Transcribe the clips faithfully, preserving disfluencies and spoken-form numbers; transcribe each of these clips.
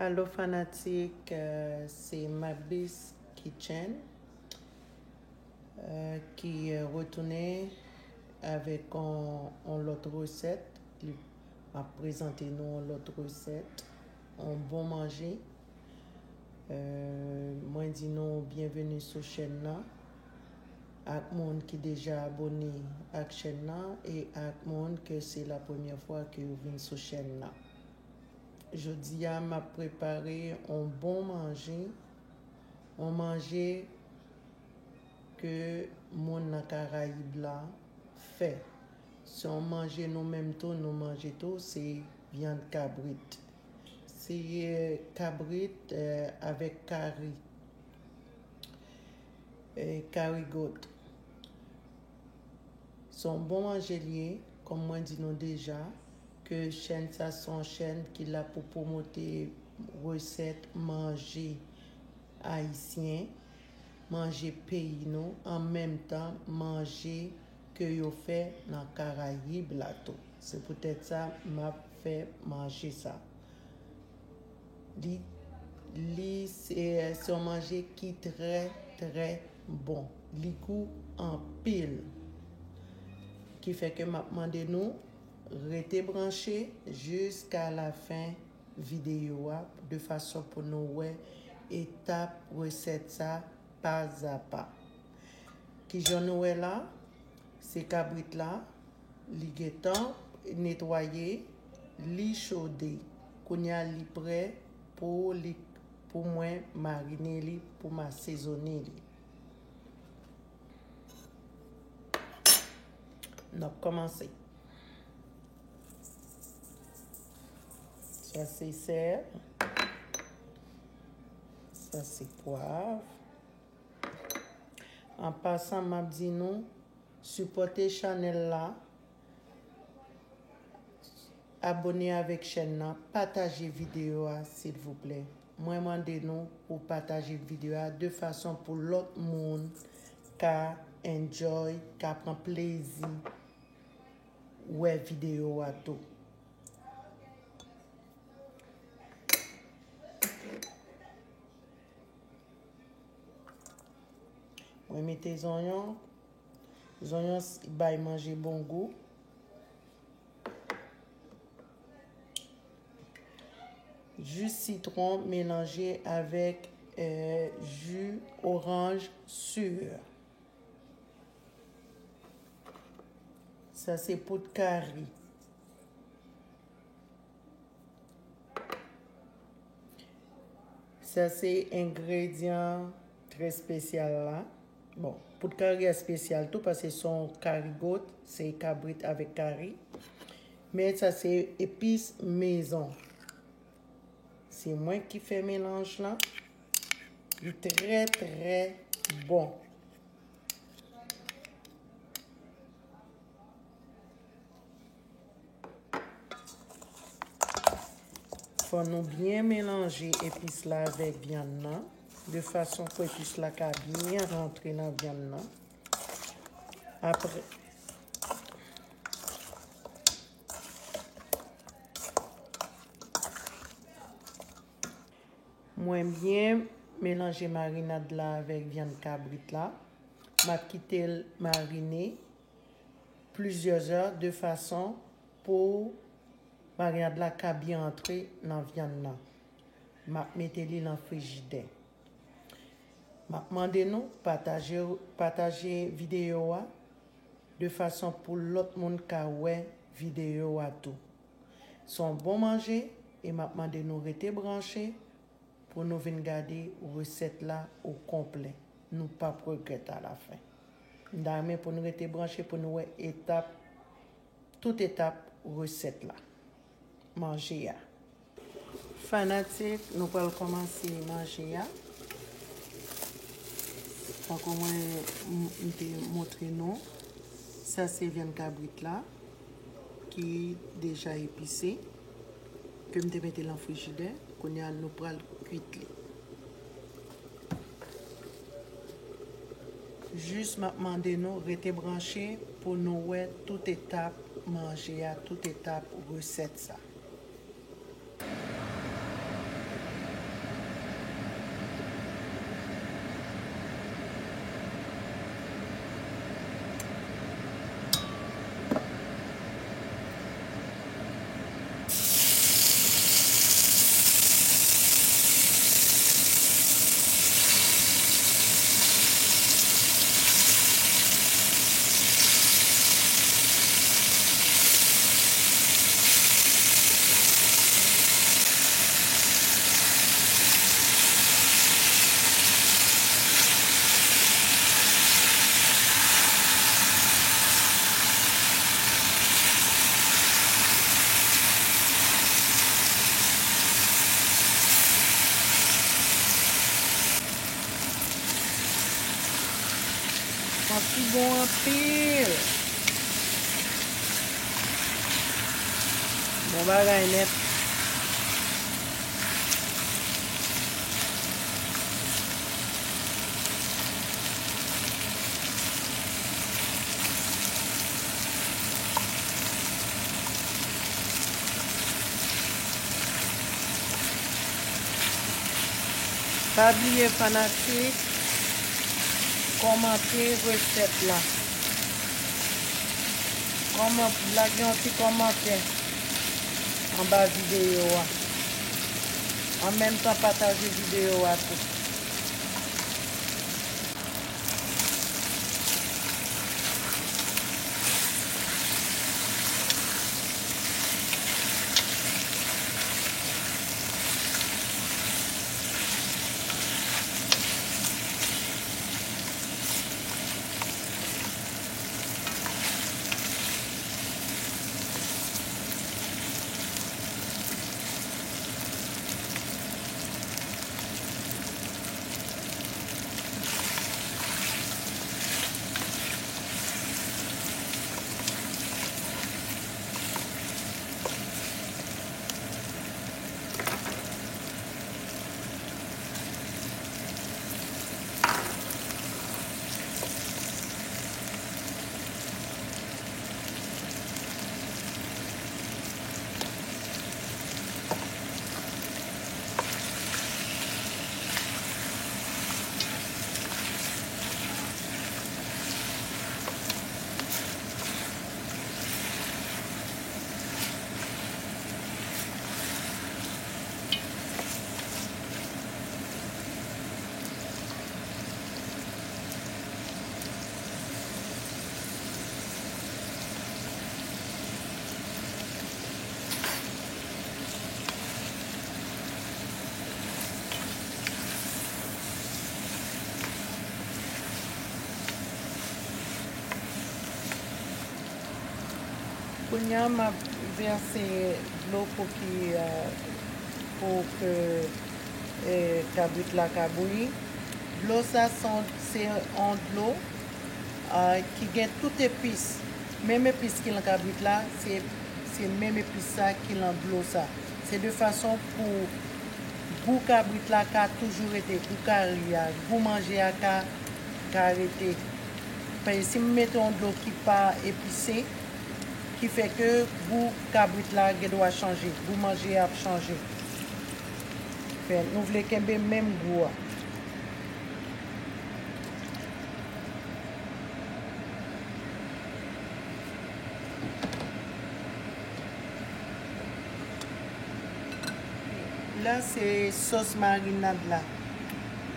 Alo fanatik, euh, se Mabis Kitchen, euh, ki, euh, retounen avèk on, on lòt resèt. Li, m ap prezante nou on lòt resèt, on bon manje. Euh, mwen di nou byenveni sou chèn nan, ak moun ki deja abòne ak chèn nan, e ak moun ke se la premyè fwa ke yo vin sou chèn nan. Jodi a, m ap prepare on bon manje, on manje ke moun nan Karayib la fè. Se on manje nou menm tou, nou manje tou, se vyann kabrit. Se, eh, kabrit, eh, avèk kari, eh, kari goat. Se on bon manje li ye, kòm mwen di nou deja, ke chèn sa se on chèn ki la pou pwomote resèt manje ayisyen, manje peyi nou, an menm tan manje ke yo fè nan Karayib la tou. Se poutèt sa m ap fè manje sa. Li, li se, se yon manje ki trè, trè bon. Li gou anpil. Ki fè ke m ap mande nou rete branche jiska lafen videyo a, de fason pou nou wè etap resèt sa pa a pa. Kijan nou wè la, se kabrit la, li gentan netwaye, li chode. Kounye a li prè pou li, pou mwen marine li, pou m asezone li. N ap kòmanse. Sa se sèl. Sa se pwav. An pasan, m ap di nou, sipòte chanèl la, abòne avèk chèn nan, pataje videyo a, silvouplè. Mwen mande nou pou pataje videyo a de fason pou lòt moun ka enjoy, ka pran plezi wè videyo a tou. Mwen mete zonyon. Zonyon s-, bay manje bon gou. Ji sitwon melanje avèk, eh, ji oranj sur. Sa se poud kari. Sa se engredyan trè espesyal la. Bon, poud kari a espesyal tou, paske se yon kari goat, se kabrit avèk kari. Men sa se epis mezon. Se mwen ki fè melanj lan. Li trè, trè bon. Fò nou byen melanje epis la avèk vyann nan, de fason pou epis la ka byen rantre nan vyann nan. Apre, mwen byen melanje marinad la avèk vyann kabrit la. M ap kite l marine plizyè zè de fason pou marinad la ka byen antre nan vyann nan. M ap mete li nan frijidè. M ap mande nou pataje, pataje videyo a de fason pou lòt moun ka wè videyo a tou. Se yon bon manje e m ap mande nou rete branche pou nou vin gade resèt la o konplè. Nou p ap regrèt alafen. M ta renmen pou nou rete branche pou nou wè etap, tout etap resèt la. Manje a. Fanatik, nou pral kòmanse manje a. Tankou mwen, m, m te montre nou, sa se vyann kabrit la ki deja epise, ke m te mete nan frijidè. Kounye a, nou pral kwit li. Jis m ap mande nou rete branche pou nou wè tout etap manje a, tout etap resèt sa. Santi bon anpil. Bon bagay nèt. Pa bliye fanatik, kòmante resèt la. Kòman, lage yon ti kòmantè anba videyo a. An menm tan pataje videyo a tou. Kounye a, m ap vèse dlo pou ki, euh, pou ke, euh, kabrit la ka bouyi. Dlo sa se yon, se yon dlo, euh, ki gen tout epis. Menm epis ki lan kabrit la, se, se menm epis sa ki lan dlo sa. Se de fason pou gou kabrit la ka toujou rete, gou kari a, gou manje a ka, ka rete. Paske si m mete yon dlo ki pa epise, ki fè ke gou kabrit la gen dwa chanje, gou manje a ap chanje. Fè, nou vle kenbe menm gou a. La, se sòs marinad la.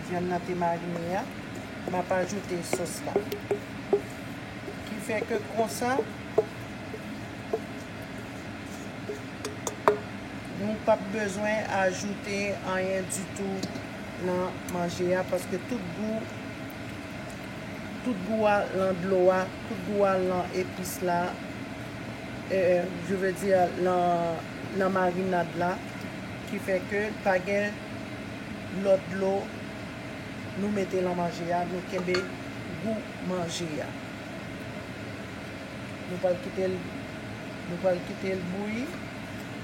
Vyann nan te marine a. M ap ajoute sòs la. Ki fè ke konsa, nou p ap bezwen ajoute anyen ditou nan manje a, paske tout gou, tout gou a lan dlo a, tout gou a lan epis la, euh, je veux dire, lan, lan marinad la, ki fè ke pa gen lòt dlo nou mete lan manje a, nou kenbe gou manje a. Nou pral kite l, nou pral kite l bouyi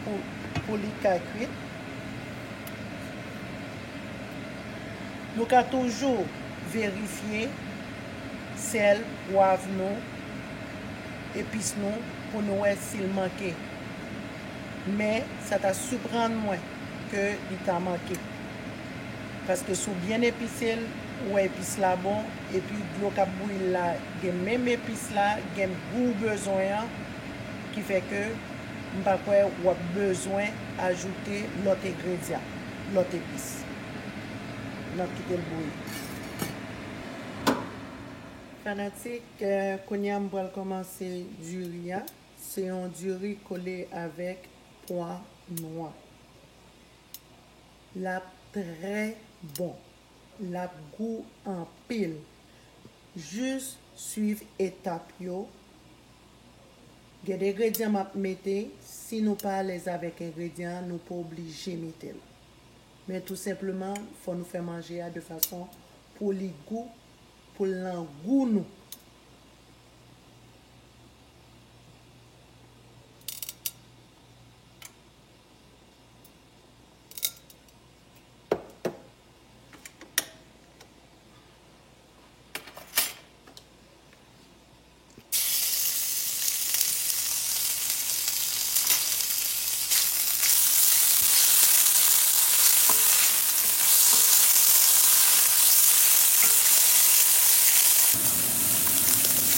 pou, pou li ka kwit. Nou ka toujou verifye sèl, pwav nou, epis nou, pou nou wè si l manke. Men, sa ta siprann mwen ke li ta manke. Paske si w byen epise l, ou wè epis la bon, epi dlo k ap bouyi la gen menm epis la, gen gou w bezwen an, ki fè ke m pa kwè w ap bezwen ajoute lòt engredyan, lòt epis. N ap kite l bouyi. Fanatik, eh, kounye a m pral kòmanse diri a. Se yon diri kole avèk pwa nwa. L ap trè bon. L ap gou anpil. Jis swiv etap yo. Gen de engredyan m ap mete. Si nou pa alèz avèk engredyan an, nou pa oblije mete l. Men tou senpleman, fò nou fè manje a de fason pou li gou, pou l nan gou nou.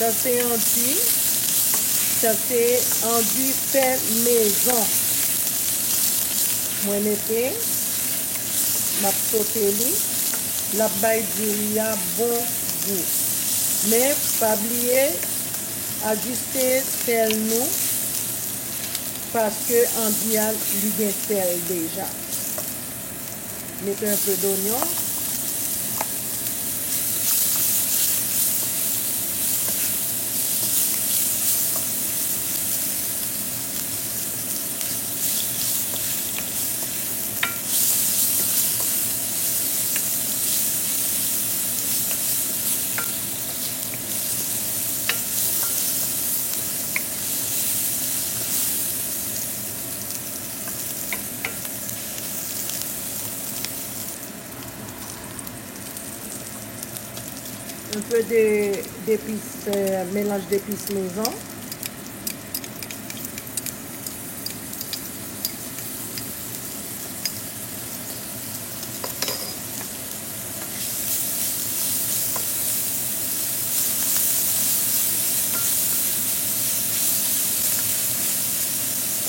Sa se andi. Sa se andi fè mezon. Mwen mete, m ap sote li. L ap bay diri a bon gou. Men, pa bliye, ajiste sèl nou, paske andi a, li gen sèl deja. Mete un peu d'oignon. Un peu de, d'épices, euh, mélange d'épices maison.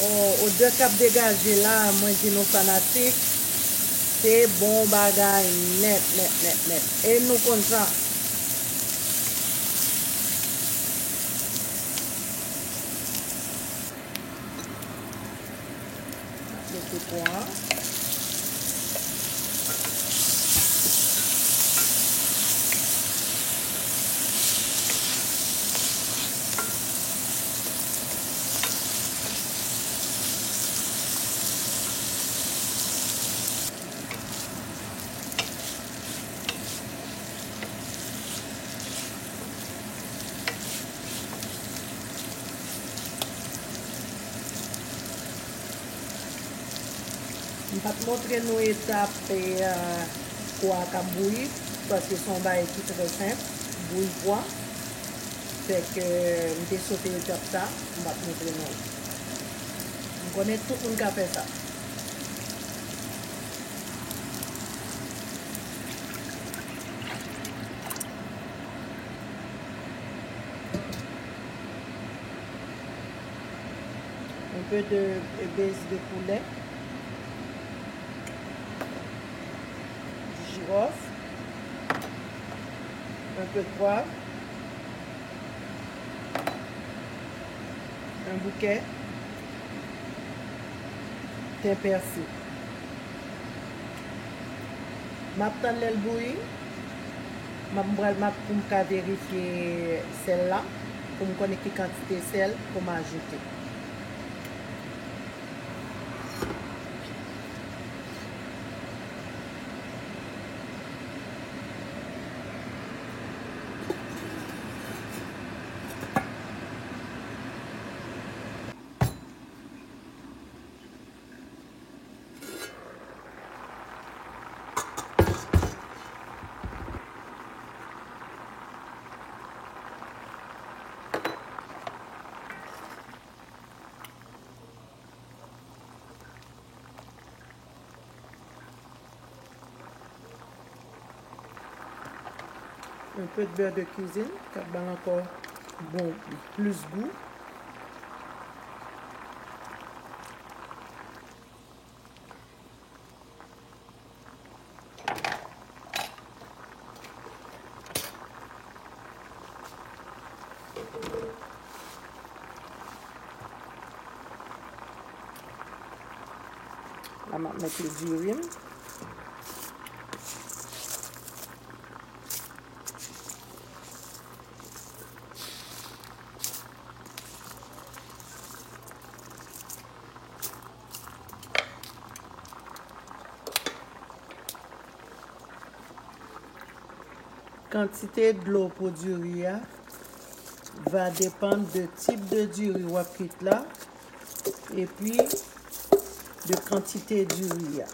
O, odè k ap degaje la, mwen di nou fanatik, se bon bagay nèt, nèt, nèt, nèt. E nou konn sa. Mete pwa. M pa t montre nou etap, e, pwa k ap bouyi, paske se yon bagay ki trè senp, bouyi pwa. Fèk, m te sote etap sa, m pa t montre nou. M konnen tout moun ka fè sa. Un peu de base de poulet, du girofle, un peu de poivre, un bouquet thym persil. M ap tann lè l bouyi. M ap, m pral, m ap, pou m ka verifye sèl la, pou m konnen ki kantite sèl pou m ajoute. Un peu de beurre de cuisine, k ap ba l ankò bon, plis gou. La, m ap mete diri m. Kantite dlo pou diri a va depann de tip de diri w ap kwit la, epi de kantite diri a.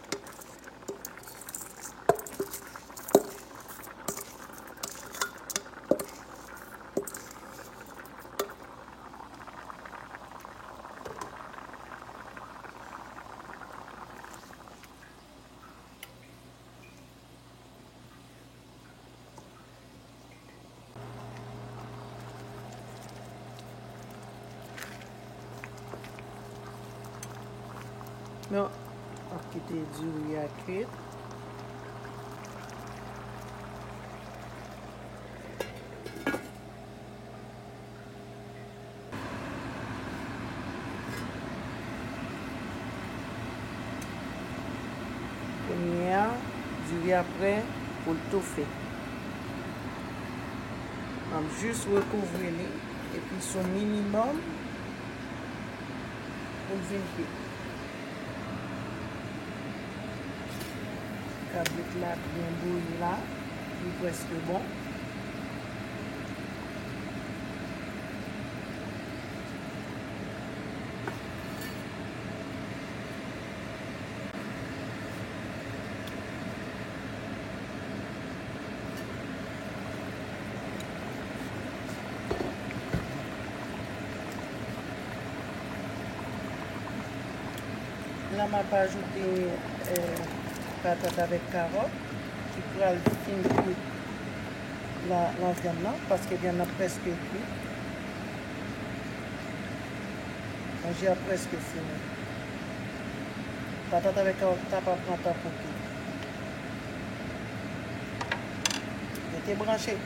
Non, m ap kite diri a kwit. Kounye a, diri a prè pou l toufe. M ap jis rekouvri li, epi sou minimòm pou l vin kwit. Kabrit la byen bouyi la, li prèske bon. La m ap ajoute, eh, patat avèk kawòt ki pral fin kwit nan, nan vyann nan, paske vyann nan prèske kwit. Manje a prèske fini. Patat avèk kawòt ta pral pran tan pou kwit. Rete branche.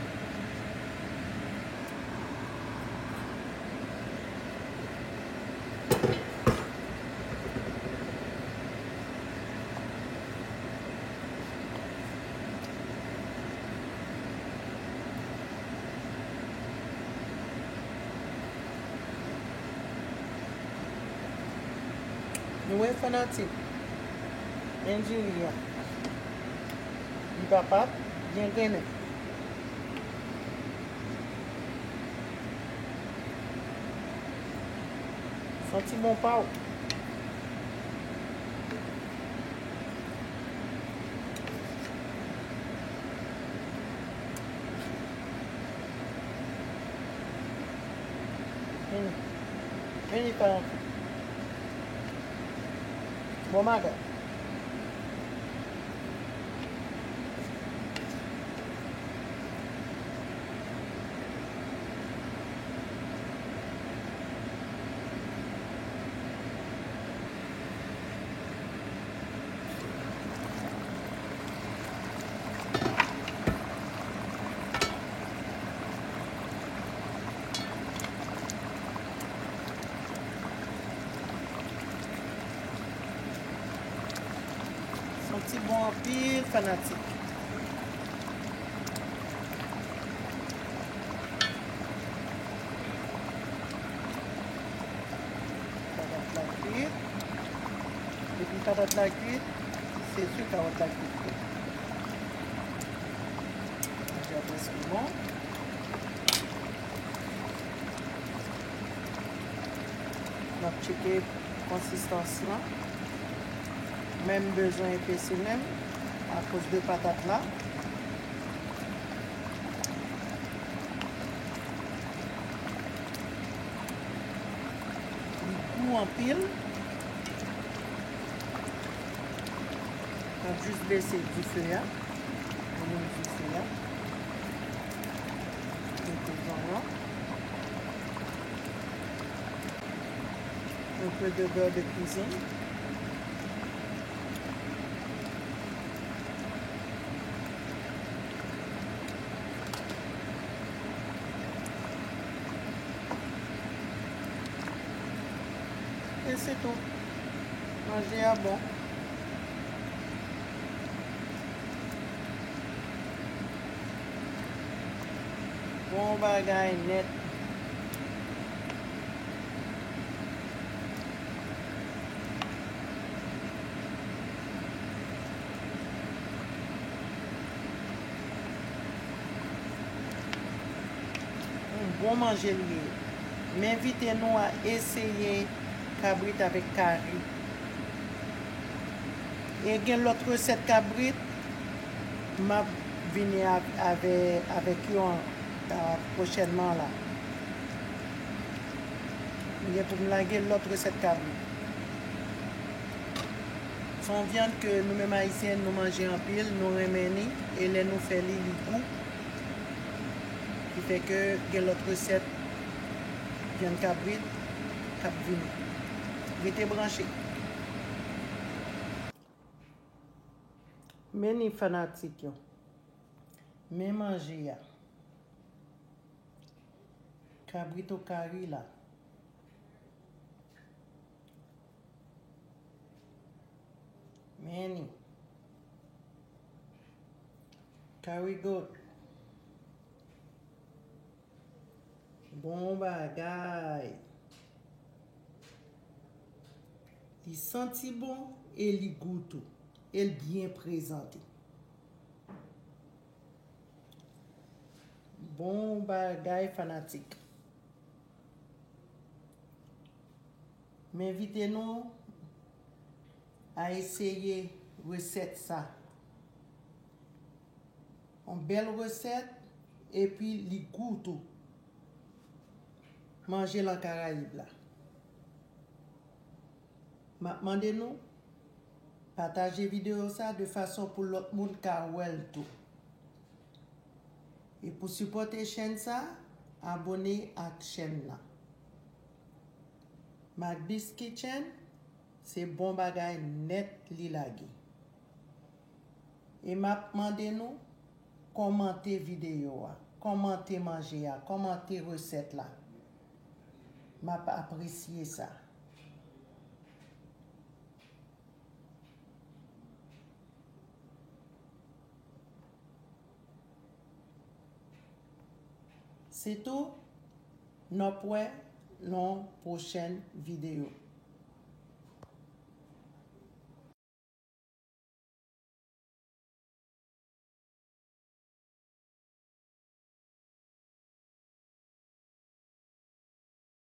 Nou wè fanatik, men diri a, li pa pat byen grennen. Santi bon pa w. Vini. Vini, fanatik. Bon bagay. Santi bon anpil, fanatik. Patat la kwit. Depi patat la kwit, se si kawòt la kwit tou. Deja prèske bon. M ap tcheke konsistans lan. Men m bezwen epesi men m akoz de patat la. Li gou anpil. M ap jis bese dife a. Mwen dife a. Mete zanyan. Un peu de beurre de cuisine. E se tou. Manje a bon. Bon bagay nèt. Yon bon manje l ye. M envite nou a eseye kabrit avèk kari. E gen lòt resèt kabrit, m ap vini a-, avè-, avèk yo an, a, pwochènman la. M gen pou m lage lòt resèt kabrit. Se yon vyann ke nou menm Ayisyen, nou manje anpil, nou renmen li, e lè nou fè li, li gou. Ki fè ke gen lòt resèt vyann kabrit k ap vini. Rete branche. Men ni fanatik yo. Men manje a. Cabrito curry la. Men ni. Curry goat. Bon bagay. Li santi bon e li gou tou. E l byen prezante. Bon bagay fanatik. M envite nou a eseye resèt sa. Yon bèl resèt, epi li gou tou. Manje lan Karayib la. M ap mande nou pataje videyo sa de fason pou lòt moun ka wè l tou. E pou sipòte chèn sa, abone ak chèn nan. Macbis Kitchen, se bon bagay nèt li lage. E m ap mande nou kòmante videyo a, kòmante manje a, kòmante resèt la. M ap apresye sa. Se tou, n ap wè nan pwochèn videyo.